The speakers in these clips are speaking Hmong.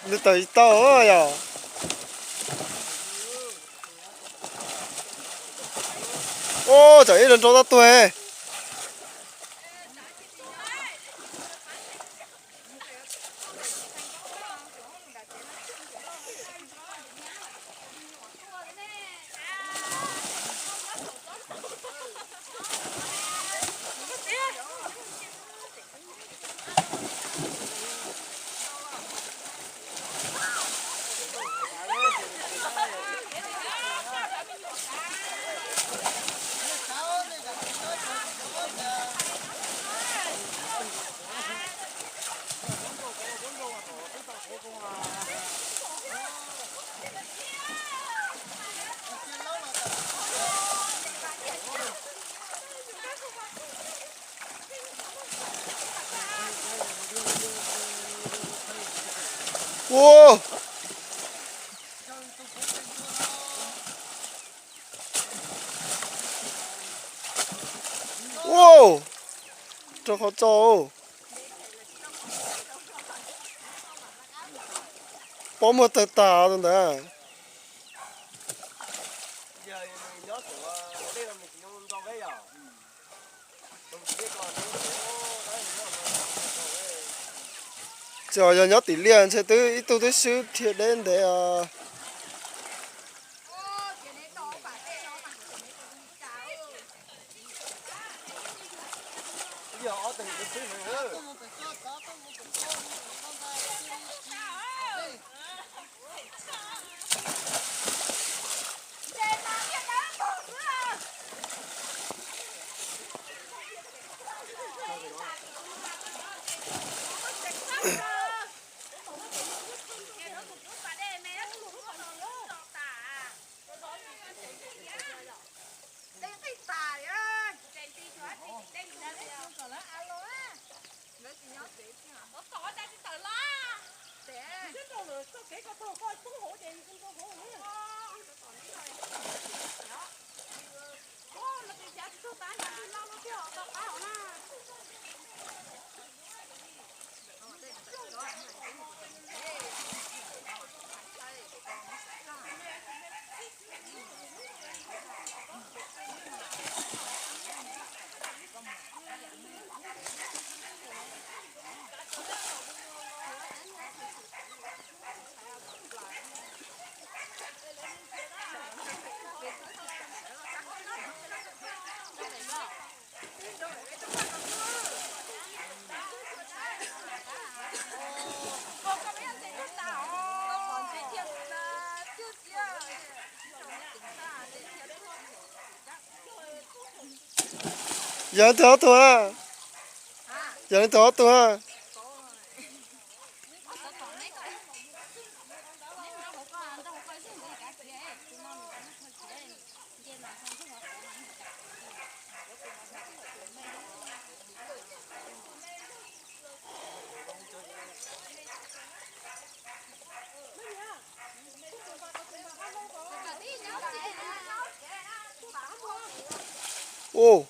Nws tawm tsis tau yom. Ua, tsam ib rau nrau tab tuag. Ua, ua, rau qhov tso. Pob muag tawg tas tus ntawd. Tsis yog nyob tim liaj ntshe twb ib tug twb swb dhia deb ntev os. Yog leej twg ob tug na? Yog leej twg ob tug na? Ua,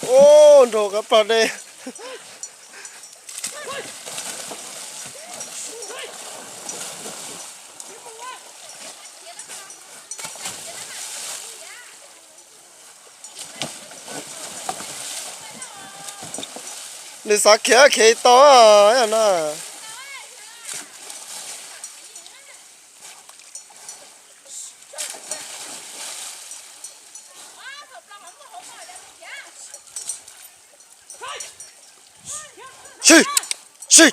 Ub, nrau qab plag dej. Nws xav khiav khiav tau na. Sim, sim.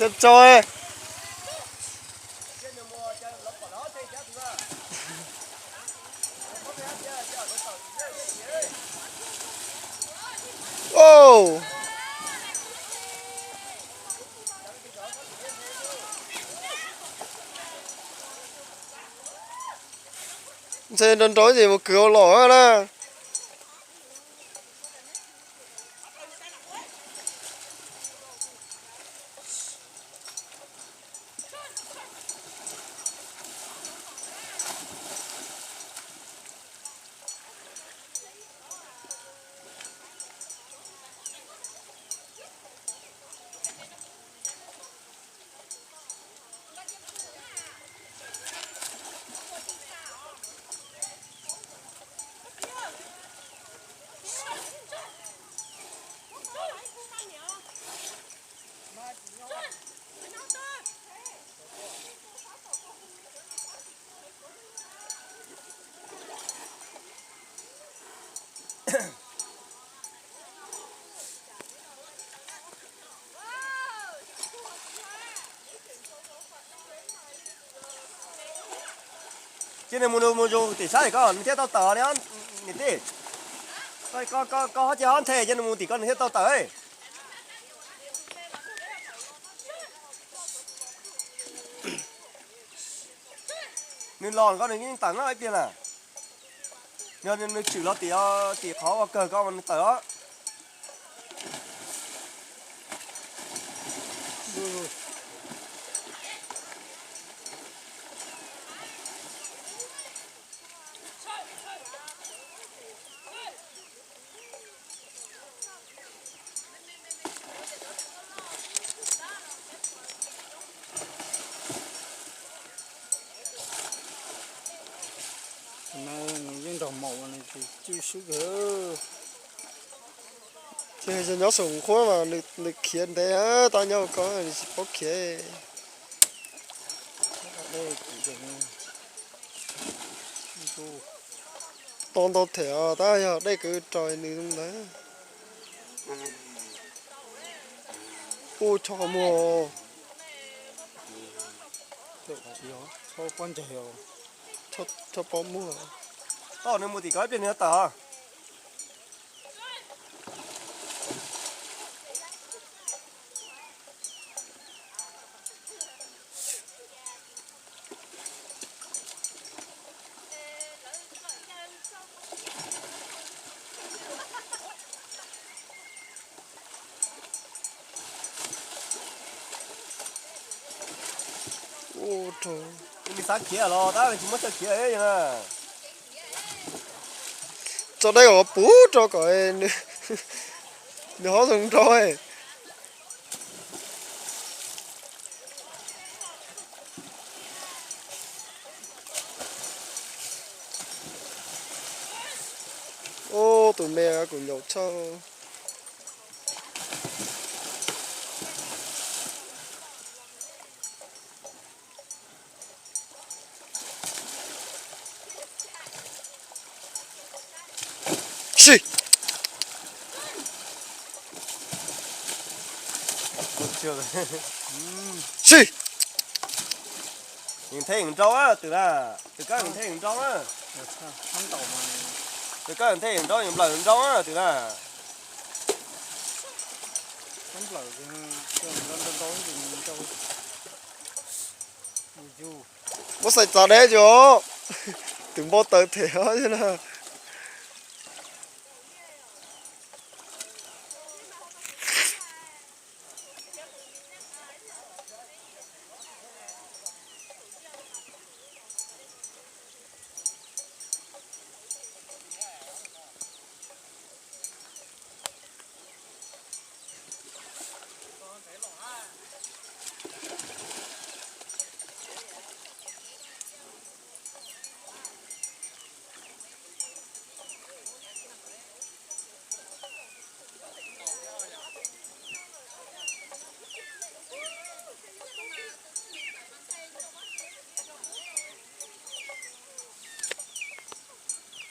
Xiab tso. Ub. Ntshe nrau nrau ces mus kwv ua los na. Cia nws mus, nws mus zus tim sab tim koj nws thiaj tau tawm niam tij. Koj ho cia ho nthe cia nws mus tim koj nws thiaj tau tawm. Nws los koj nws yeej tawm no ib pliag na. Yog nws tshwm los tim, tim qhov uas kawg koj mas nws tawm os. Nws yeej nrog maum nws ces cwj swb kawg. Ces yog nyob saum nqhuab mas nws khiav ntev, tab nyob ko nws tsis paub khiav. To ntau them os, tab yog dej kwv raws nws ntawd. Ub, choj qhov muag. Choj pob muag. Tau, nws mus tim ko ib pliag nws tawm os. Nws xav khiav los tab tsis muab chaw khiav na. Tso dej kom puv rau kom nws ho zoo nrau. Ub, tus me kuv nyaum tshaj. Sib. Sib. Yeej theb yeej nrau na, twm na. Twm koj yeej theb yeej nrau na. Twm koj yeej theb yeej nrau, yeej nplawm nrau na, twm na. Muab xais txav deb tso. Twm npau taws them os na.